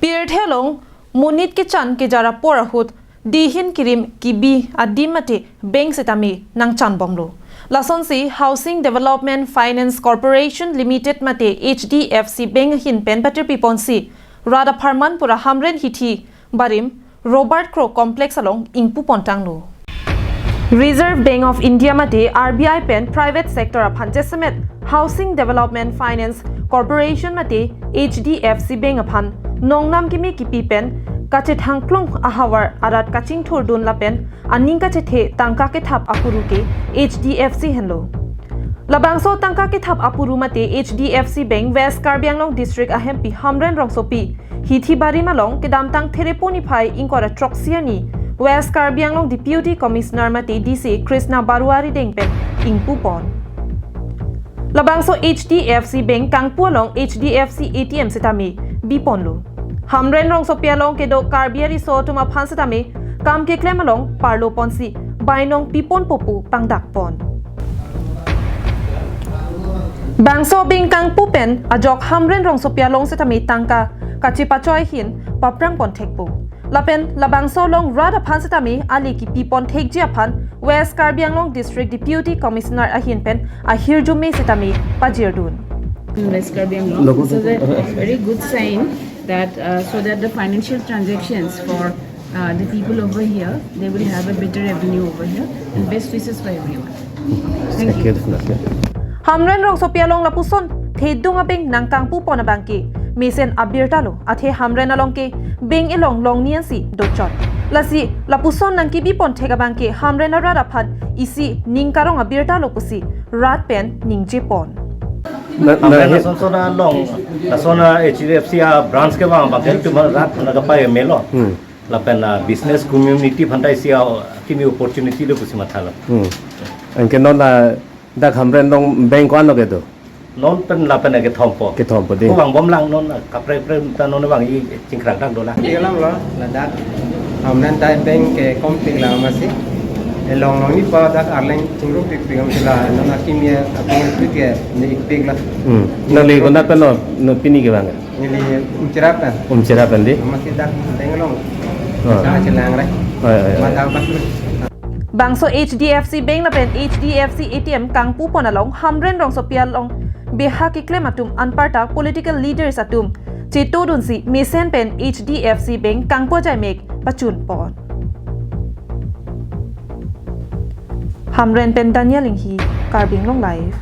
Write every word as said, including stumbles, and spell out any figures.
Pirthe along monit kechan kejar apor ahut dihin kirim kibi adim mate bank setame nangchanbomlo. Lasonsi Housing Development Finance Corporation Limited mate H D F C Bank ahin pen patirpiponsi rat apharman pura Hamren Hithi Barim Robert Kro Complex along ingpupontanglo. Reserve Bank of India mate R B I pen private sector aphan jasemet Housing Development Finance Corporation mate H D F C Bank aphan nongnam kimi kipi pen kachethangklong ahavar arat kachingthurdun lapen aning kachethe tangka kethap apuru ke H D F C henlo. Labangso tangka kethap apuru mate H D F C Bank West Karbi Anglong District ahempi Hamren Rongsopi Hithi Barim along kedamtang Thereponi phai ingkoi ra throksi arni West Karbi Anglong Deputy Commissioner mate D C Krishna Baruah arideng pen ingpupon. Labangso H D F C Bank kangpu along H D F C A T M setame biponlo. Hamren Rongsopi along kedo Karbi ariso atum aphan setame kam keklem along parloponsi bainong piponpo pu pangdakpon. Bangso bank kangpu pen ajok Hamren Rongsopi along setame tangka kachepachoi ahin paprangponthekpo. Lapen labangso along rat aphan setame ale kipiponthekji aphan West Karbi Anglong District Deputy Commissioner ahin pen ahirjume setame pajirdun. In West Karbi Anglong. This is a very good sign that uh, so that the financial transactions for uh, the people over here, they will have a better revenue over here. And best wishes for everyone. Thank you. Hamren Rongsopi along lapuson thedung abeng nangkangpupon abangke mesen abirta lo, athe Hamren along ke bank elong longni ansi dochot. Lasi lapuson nangkibiponthek abangke Hamren arat aphan isi ning karong abirta lo pusi rat pen ningjepon. Na, na, Hamren he- lason sona long, lason na H D F C a branch kevang abangke itum rat aphan kapai melo. Hmm. Lapen na business community aphan ta isi a kimi opportunity lo pusi mathalo. Hmm. Anke non la dak Hamren along bank ko-an lo kedo? Non pen lapen kethompo. Kethompo dei. Ko vangbomlang non kaprek prek ta non vang-i chingkrang dang dolang. Kelang lo, ladak Hamren ta bank ke kompik lang masi. Elong longni pa dak arleng chingrupikpik amatsi la non akimi apeng pik ke ne ikpik la. Hmm. Nangli konat pen non, non pini kevang? Neli Umchira pen. Umchira pen dei? Masi dak bank along. Ah. Sa chelang rai. Ai, ai, ai. Mata pas. Bangso H D F C Bank lapen H D F C A T M kangpupon along Hamren Rongsopi along beha keklem atum anparta political leaders atum chetodunsi mesen pen H D F C Bank kangpu ajaimek pachunpon. Hamren pen Daniel Inghi, Karbi Anglong Live.